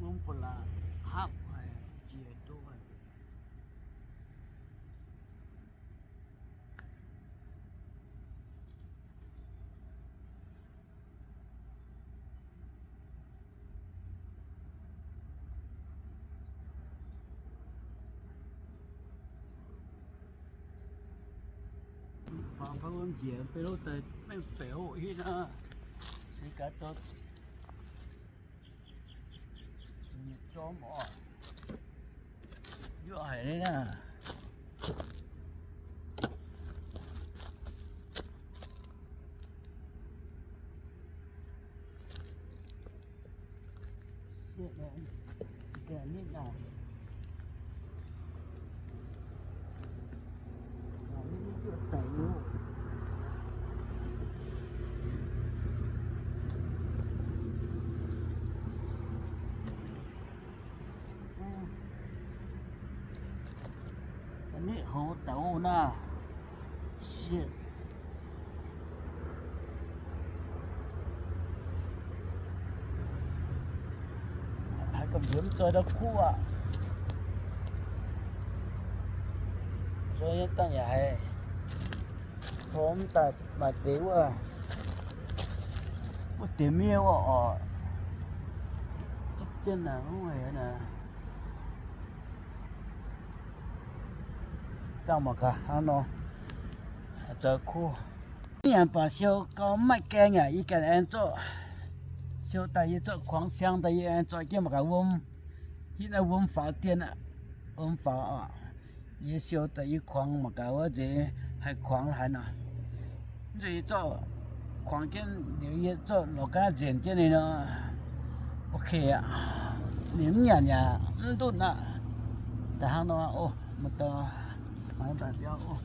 Zungv ba'laqc hapv haic, jiex duqv haic. Faaux fai wuom njiec beiv lov daaih mengh beuc hoqc hitv aqv. Se gaax zoux Jorm oc. Yuoqv haic nyei naah. Sietv nitv naaic. Naaic mv duqv daic loh. Nitv hoz daaih naah. Sietv. Haiz gamh nziex mv zoih ndau kuv aqv. Zoih nyei dangh yaac haiz hlo mv daaih maaih deix wuov, wuov deix miev wuov oc. Zipv jienv naaic, mv haiz naaic. Dangh mangc gaax hnangv nor, zoux kuv. Mv nyanc baac siou gau mv maaih gaeng yaac yie ganh aengx zorqv. Siou daaih yie zorqv kuangx siang daaih yie aengx zorqv jienv mangc gaax wuom. Hitv naaiv wuom faaux dien aqv, wuom faaux oc. Yie siou daaih yie kuangx mangc gaax wuov nzeix haih kuangx haaix nor. Mv nzunc yie zorqv kuangx jienv liuz yie zorqv lorz gaanv nzenc jienv ninh nor, ok aqv. Ninh mv nyanc yaac mv ndutv aqv. Da'hnangv nor oc, muoz-doic, mangc daaih biauv oc.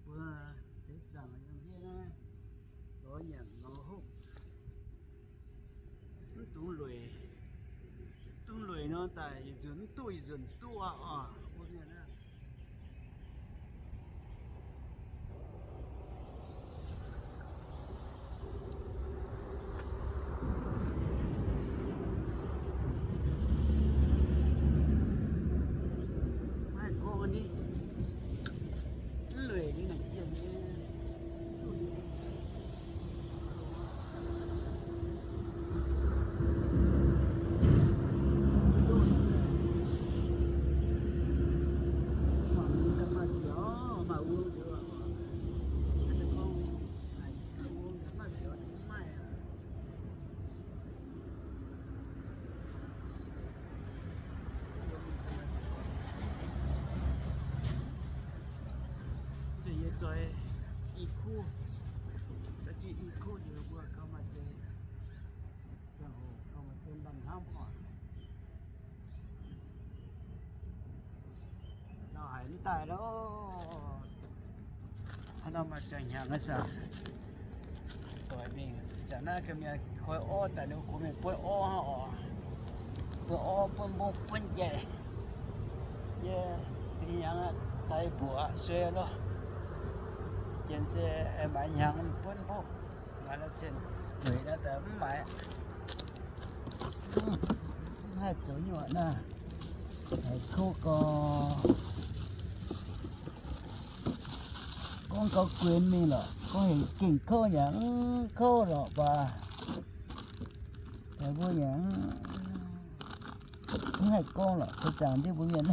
Mbuo seix zaangc yiem ndiev naaiv lorz nyanc lorz hopv, mv dungx lueic. Dungx lueic nor daaih yietc nzunc mv duqv yietc nzunc duqv aqv oc. Mbuo mienh naaiv maiv gorngv ninh mv lueic nyei naaic jiex nyei. Yie zoih i kuv, zoih jienv i kuv liuz mbuo gauh maaih deix, ziangh hoc gauh maaih deix ndanh hnamv oc. Lauh haic mv daaih loh. Haaix nor maaih ziangh hnyangx aqv saah. Doic mingh, zanc naaiv ga'mienh koi orv daaih ninh mbuo gox mienh buonv orv hnangv oc. Buonv orv, buonv mbong, buonv njaih. Yie deix hnyangx daaih mbuoqc aqv, sueih loh. Jiex se maaiz hnyangx buonv mbong, maaiz license, weic naaiv daaih mv maaiz. Mv haih zoux nyuoqc naaiv. Haiz kouv gau. Gorngv gauh guenx mingh lorqc. Gorngv heuc gengh kouv yaac mv kouv lorqc baac. Mbuo yaac mv haih gorngv lorqc, se zaangc ndiev mbuo mienh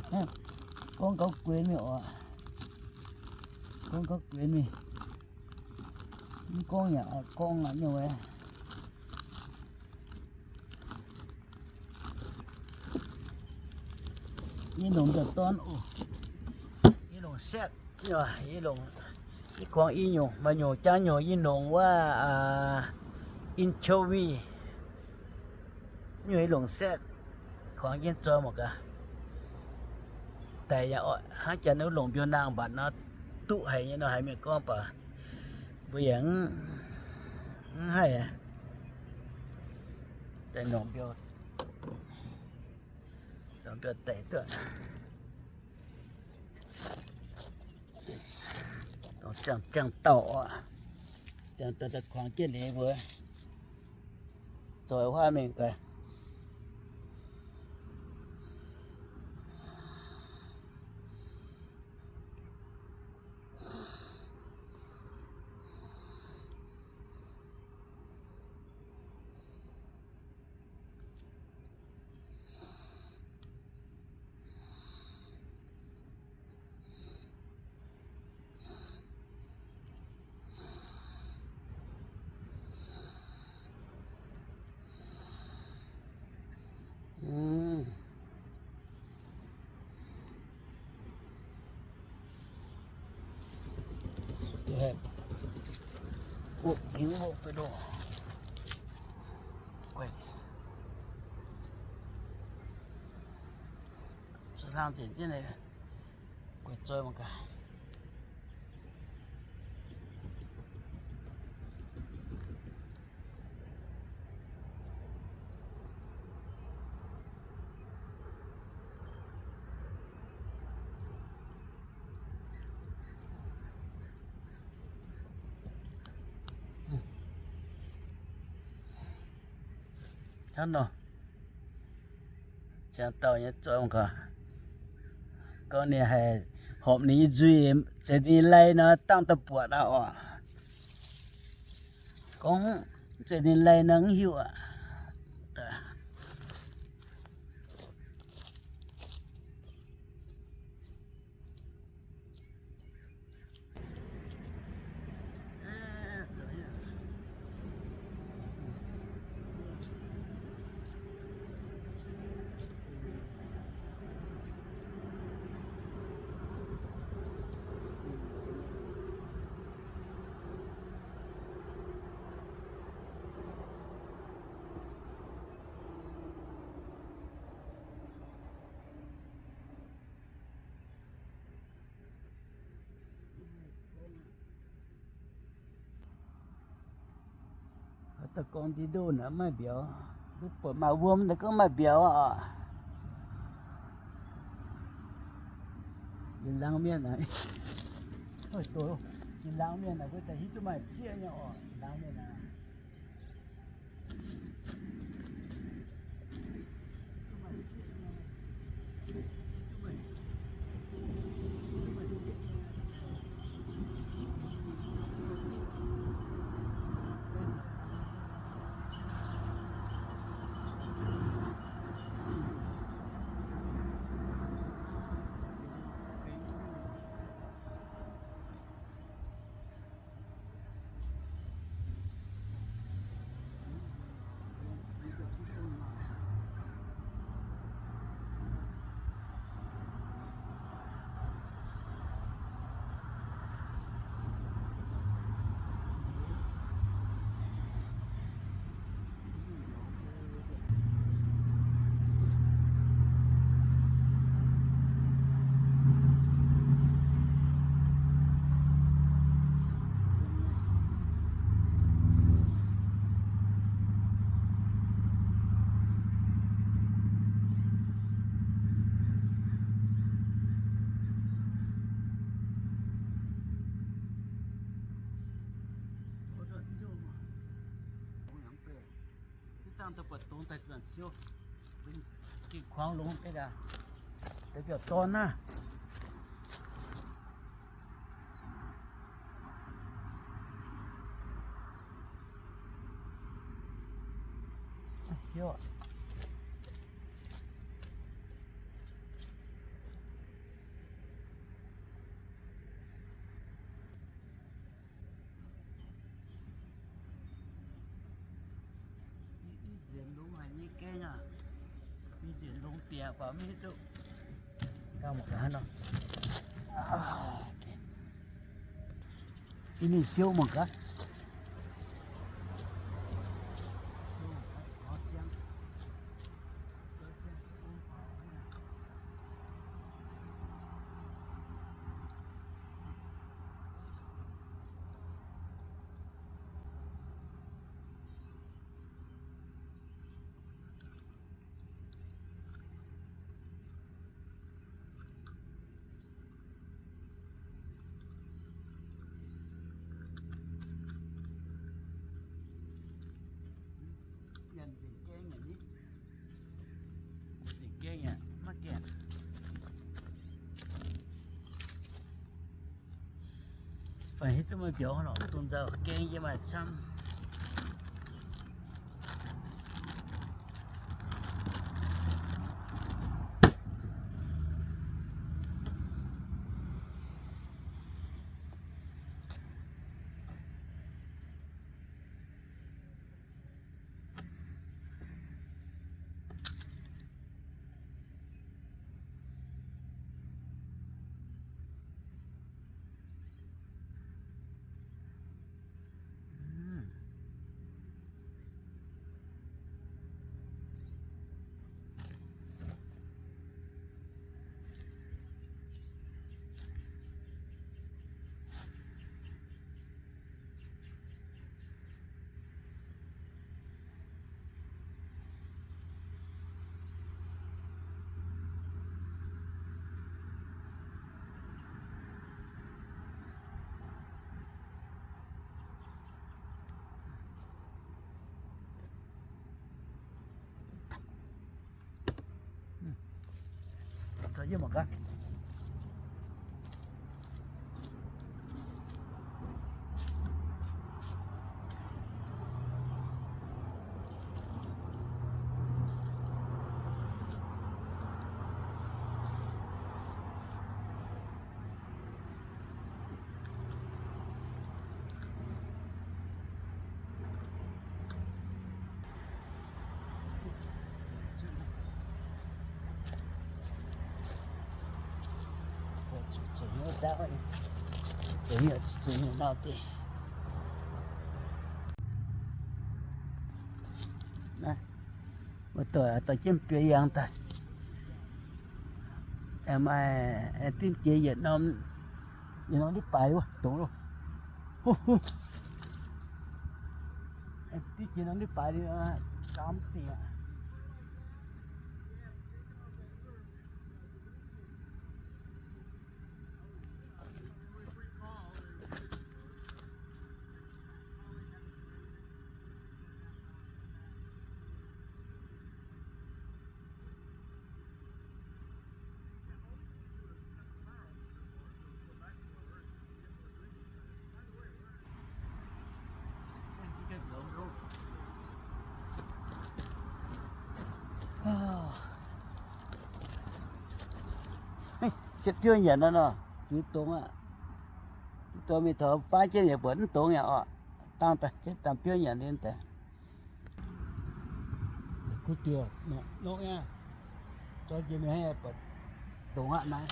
gorngv gauh guenx mingh oc. Gorngv gauh guenx mingh. Mv gorngv yaac oix gorngv aqv nyei. Yie longc nzauc dorn oc. Yie longc setv, yie longc, yie kuangx i nyungc, maaih nyungc jangv nyungc yie longc wuov, anchovy. Nyungc yie longc setv, kuangx jienv zoih mangc gaax. daic yaac oix hnangv janx wuov longc mbiauz naang mbatc nor, duqv haic nyei nor haiz mienh gorngv baac mbuo yaac mv haih. Daaih longc mbiauz, longc mbiauz daic duqv. Ziangh, ziangh dauh oc. Ziangh dauh daaih kuangx jienv liuz mbuo zoix huaav mingh gaax. Guaix hlang nzengc jienv, guaix zoi mangc gaax. Hnangv nor, ziangh dauh nyei zoi mangc gaax. Gorngv ninh haih horpc ninh nyei nzuih, zeiz ninh lai nor dangh daaih buatc aqv oc. Gorngv zeiz ninh lai nor mv hiuv aqv. Haaix dauh gorngv ndie ndoh naaic maiv mbiauz, mbuo buatc maaih wuom naaic gorngv maiv mbiauz oc. Yietc laangz mienh naaic, yietc laangz mienh naaic mbuo daaih hiuv duqv maaih sieqv nyei oc, yietc laangz mienh naaic. Dangh daaih buatc dongh daaih ziouc gengh kuangx longx deix aqv. Deix biauv dorn naaiv. Siouv. Ih nzengc longx haic nyei gaengh aac. Ih nzengc longx diex baac mv hiuv duqv. Gauh mangc gaax nor. Ih mingh siouv mangc gaax. Hiuv duqv meih mbiauz lorqc, dongh nzauh gengh yie maaih camv. Caux yie mangc gaax. Zuqc nyei, zuqc nyei nor deix. Naaiv, muoz-doic, dorh jienv biaa yangh daaih. Aengx maaih, aengx dimv jiex yietc norm, yietc norm ndutv baaix wuov, dongz loh. Dimv jiex norm ndutv baaix, gaam dingc aqv. Ziepc biouv nyanc nor, nor, jiu dongz aqv. Dongz mingh taux baav jienv yaac buatc mv dongz yaac oc. Dangh daaih, dangh biouv nyanc ninh daaih. Kuv diuh nokv nyei, zorqv jiex mingh buatc dongz aqv naaiv.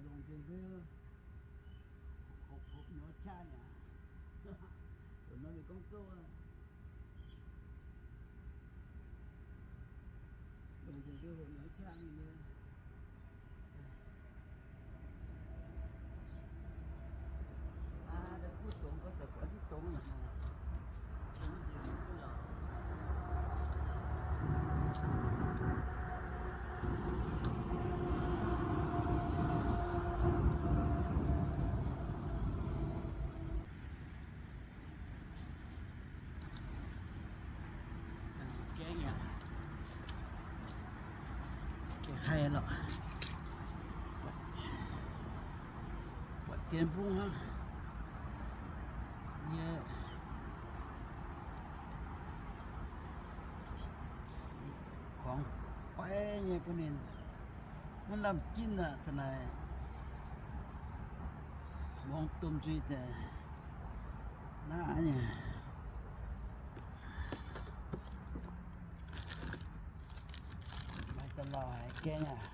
Longc nzengc mbuo hopv hopv nor qaqv nyei. Dongh nor ninh gorngv zouv aqv. Longc nzengc mbuo hopv nor qaqv nyei. Buatc dien mbungv hnangv. Yie kuangx fai nyei bun ninh maiv lamh jinv aqv. Za'naaic muangx domh nzuih daaih naaiv nyei. Maaih da'lauh haiz gaeng aqv.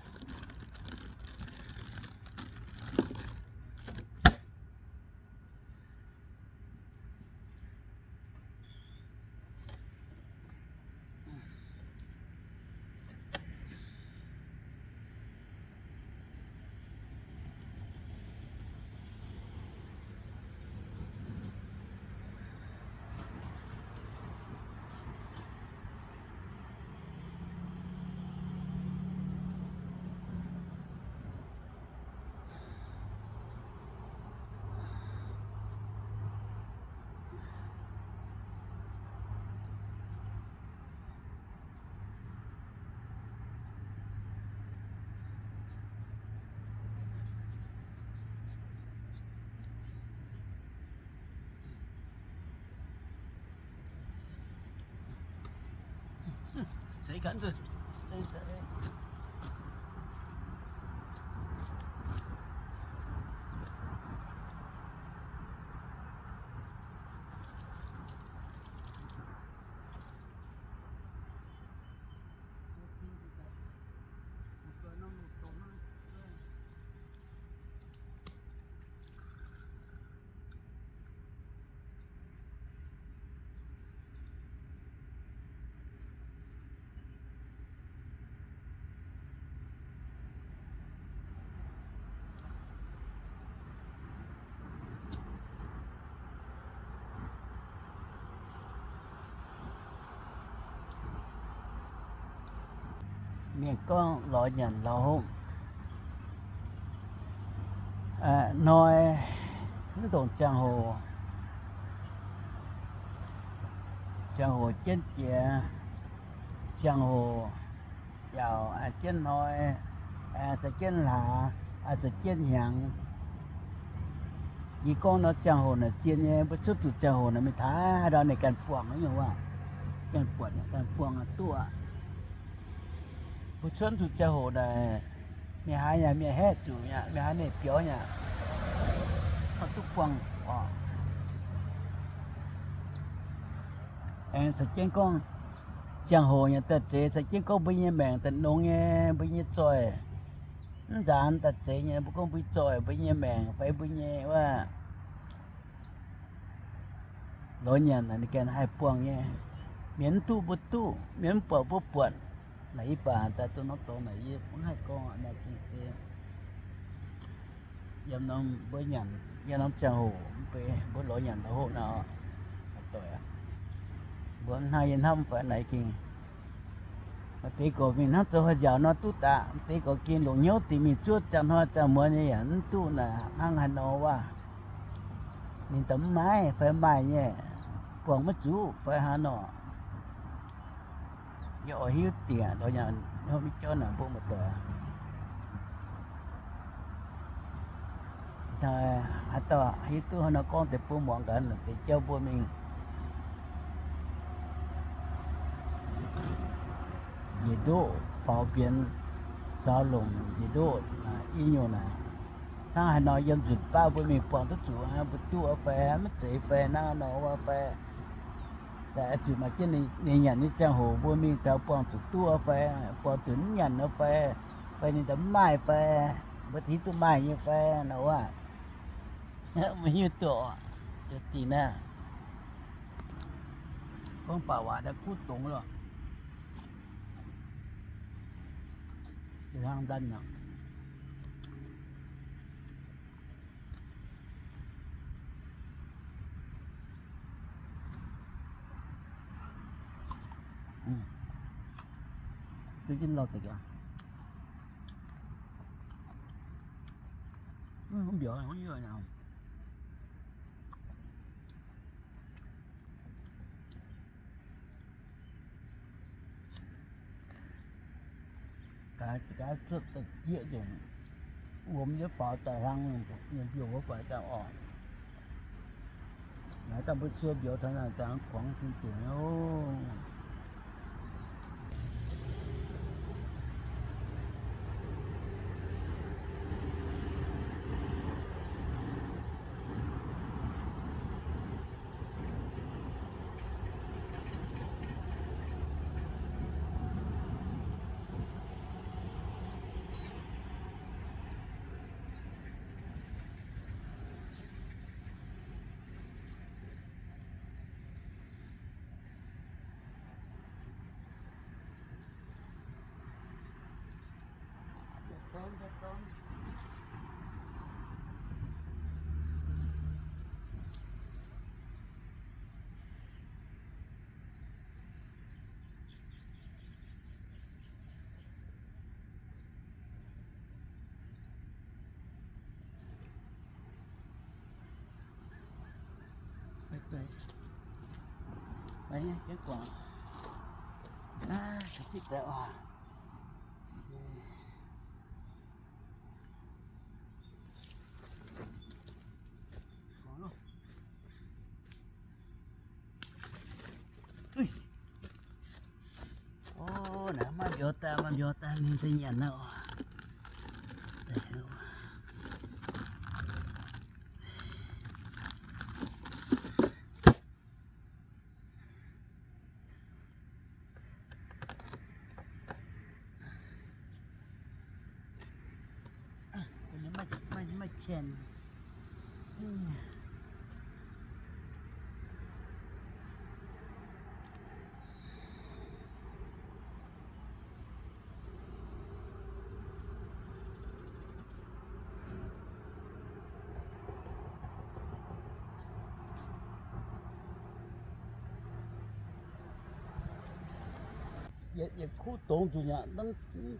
Mienh gorngv lorz nyanc lorz hopv hnoi, mv ndongc ziangh hoc, ziangh hoc jienv jiex, ziangh hoc yaac jienv hnoi, aengx se jienv hlaax, aengx se jienv hnyangx. Yie gorngv nor, ziangh hoc naaic zien nyei, mbuo cuotv zuqc ziangh hoc naaic mingh taux haaix ndau ninh ganh buangh nyei wuov, ganh buatc, ganh buangh duqv aqv. Mbuo cuotv zuqc ziangh hoc naaic, mingh haaix yaac mienh haeqv zuqc yaac, mingh haaix ninh biaux yaac, oix duqv buangh oc. Aengx caux jienv gorngv, ziangh hoc yaac daaih zeiz, caux jienv gorngv mbuo nyei maengc daaih nongx nyei, mbuo nyei zoih mv nzaanx daaih zeiz nyei, mbuo gorngv mbuo zoih, mbuo nyei maengc fai mbuo nyei wuov lorz nyanc naaic ninh ganh haih buangh nyei. Mienh mv duqv mbuo duqv, mienh mv buatc mbuo buatc. Naaic yie baac daaih duqv norm dorngx naaic yie mv haih gorngv naaic gengh deix. Yiem norm mbuo nyanc, yiem norm ziangh hoc mv bei mbuo lorz nyanc lorz hopv nor, doic aqv. Mbuo hnangv yie hnamv fai naaic gengh, maaih deix gorqv mingh hnangv zoux haaix nziaauc nor duqv daaih, maaih deix gorqv gengh longc hnyouv dingc mingh zuov ziangh hnoi ziangh muonz nyei yaac mv duqv naaic hnangv haaix nor wuov. Ninh daaih mv maaih fai maaih nyei, buangh maiv zuqc fai hnangv nor. Yie oix hiuv dingc lorz nyanc hopv mv jauv naaic mbuo muoz-doic. Haaix dauh hiuv duqv haaix nor gorngv deix bun muangx gaax, deix jauv mbuo mingh njiec ndoqv faaux bienx, saaux longc njiec ndoqv i nyungc naaic. Hnangv haaix nor yiem nzunc baav mbuo mingh buangh duqv zuqc, mbuo duqv fai maiv zeiz fai hnangv haaix nor wuov fai, daaih zuqc maaih jienv ninh nyanc nyei ziangh hoc mbuo mingh taux buangh zuqc duqv fai, buangh zuqc mv nyanc fai, fai ninh daaih mv maaih fai, mbuo hiuv duqv maaih nyei fai nor wuov. Maiv hiuv duqv, zuqc dingc naaiv. Gorngv baac waac daaih kuv dongz lorqc. Hlang ndanh aqv. Duqv jienv lauh deix gaax. Mv mbiauz haaix nyungc. Ga'naaiv cuotv da'jieqv nzengc, wuom yietv faaux daaih hlang, ninh mbiouh wuov faaux daaih orqc. Naaiv dangh mbuo suo mbiauz taux naaic dangh kuangx cin dingc oc. Ov, naaiv maaih mbiauz daaih, maaih mbiauz daaih, mingh da'nyanc naaiv oc. Maaih, maaih, maaih qen. Yietc, yietc kuv dongz nzunc aqv, mv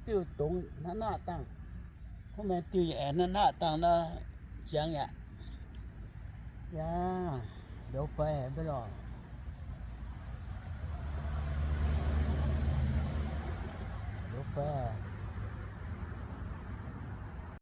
diuh dongz hnangv naaiv dangh. Kuv maengx diuh yaac aengx hnangv naaiv dangh nor, ziangx yaac. Yaac, liuz fai haic mv bei lorqc. Liuz fai.